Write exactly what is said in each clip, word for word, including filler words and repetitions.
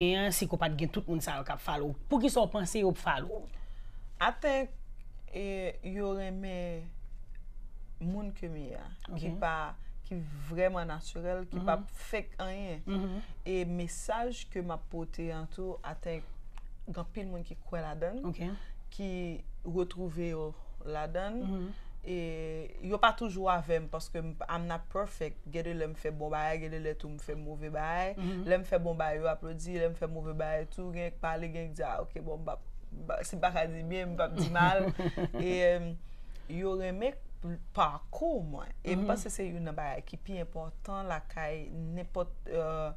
Gen an, si ke w pa t gen tout moun sa yo k ap follow w, poukisa w panse yo ap follow w? I think e, yo renmen moun ke m ye a, ki Ok. pa, ki vrèman natirèl, ki pa fake anyen. Mhm. E mesaj ke m ap pote an tou, I think gen anpil moun ki kwè ladan l, Ok. ki retwouve yo ladan l. Mhm. E yo pa toujou avè m paske m- I'm not perfect. Gen de lè m fè bon bagay, gen de lè tou m fè move bagay. Mhm. Lè m fè bon bagay, yo aplodi. Lè m fè move bagay tou, gen k pale, gen k di, ah, ok, bon, m pa, m pa- si m pa ka di byen, m p ap di mal. E em, yo renmen pakou mwen. E m Mhm. panse se youn nan bagay ki pi enpòtan lakay nenpòt euh,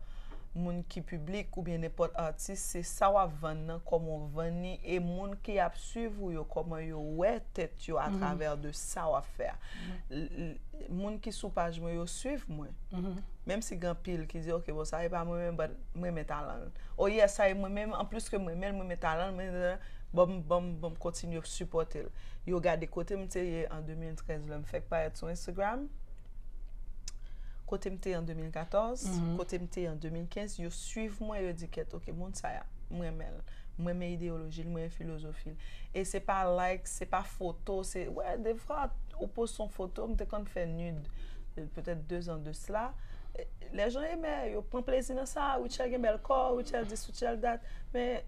moun ki piblik oubyen nenpòt atis, se sa w ap vann nan, kòman w vann li, e moun ki ap swiv ou yo, kòman yo wè tèt yo Mhm. atravè de sa w ap fè a. L- l- Moun ki sou paj mwen yo swiv mwen. Mhm. Menm si gen anpil ki di, ok, bon, sa e pa mwen menm, but mwen renmen talan l. Oh yes, sa e mwen menm, anplis ke mwen renmen l, mwen renmen talan l, mwen, bon, m- bon, m- bon, m kontinye sipòte l. Yo gade kote m te ye an de mil trèz lè m fèk parèt sou Instagram. Kote m te ye an de mil katòz, Mhm. kote m te ye an de mil kenz, yo swiv mwen, yo di kèt, ok, moun sa a, mwen renmen l. Mwen renmen ideyoloji l, mwen renmen filozofi l. E se pa like, se pa foto, se, wè, defwa, ou poste yon foto, m te konn fè nude, euh, petèt de zan de sela. E, lè jan renmen, yo pran plezi nan sa, Rutshelle gen bèl kò, Rutshelle this, Rutshelle that. Men,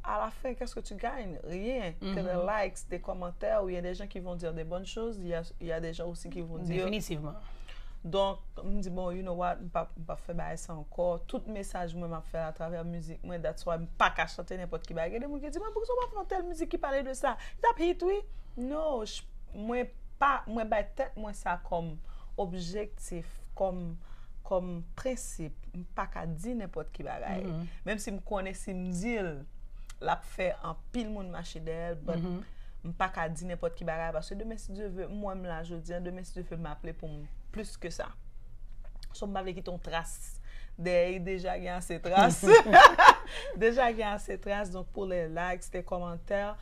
à la fin, qu'est-ce que tu gagnes? Rien. Que des Mhm. likes, des commentaires, où il y a des gens qui vont dire des bonnes choses, il y a, il y a des gens aussi qui vont dire Definitivman. Donk, m di, bon, you know what, m pa, m pa fè bagay sa ankò. Tout mesaj mwen m ap fè atravè mizik mwen, that's why m pa ka chante nenpòt ki bagay. Gen de moun ki di, mwen, poukisa w pa fè yon tèl mizik ki pale de sa? Li t ap hit, wi. No, j- mwen pa, mwen bay tèt mwen sa kòm objektif, kòm, kòm prensip. M pa ka di nenpòt ki bagay. Mhm. Menm si m konnen si m di l, l ap fè anpil moun mache dèyè l, but Mhm. m pa ka di nenpòt ki bagay, paske demen, si Dye vle, m wè m la jodi a, demen, si Dye vle, m aple pou m plis ke sa. So, m pa vle kite yon tras dèyè, deja gen ase tras. Deja gen ase tras, donk pou les likes, les commentaires,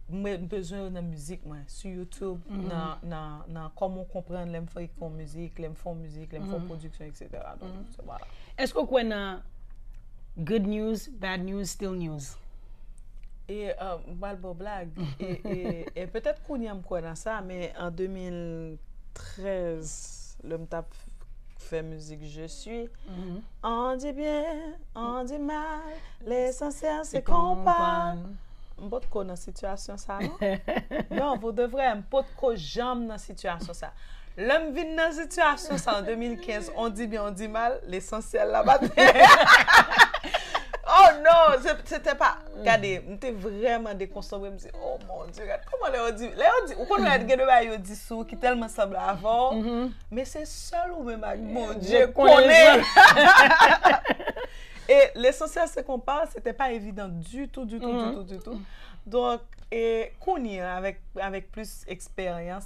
mwen bezwen yo nan mizik mwen, sou YouTube, Mhm. nan, nan, nan kòman w konprann lè m fabrike yon mizik, lè m fè yon mizik, lè m fè yon Mhm. pwodiksyon, et cetera. Donk, Mhm. se, voilà. Èske w kwè nan good news, bad news, still news? E euh, m pral ba w blag. E, e, e petèt kounye a m kwè nan sa, men an de mil trèz, lè m t ap fè mizik Je suis, Mhm. on dit bien, on dit mal, l'essentiel c'est Se qu'on qu'on parle. parle. M potko nan sitiyasyon sa, non? Non, pou de vrè, m potko janm nan sitiyasyon sa. Lè m vin nan sitiyasyon sa an de mil kenz, on dit bien, on dit mal, lesansyèl la pa te. Oh non, se se te pa. Gade, m te vrèman dekonsantre, m di, oh mon Dieu, gade kòman lè yo di, lè yo di, ou konn lè gen de bagay yo di sou ki tèlman sanble avè w, Mhm. men se sèl ou menm ak Bondye Bondye konnen. Konnen. E lesansyèl se qu'on parle, se te pa evidan ditou, ditou, Mhm. ditou, ditou. Donk, e kounye a, avèk, avèk plis eksperyans,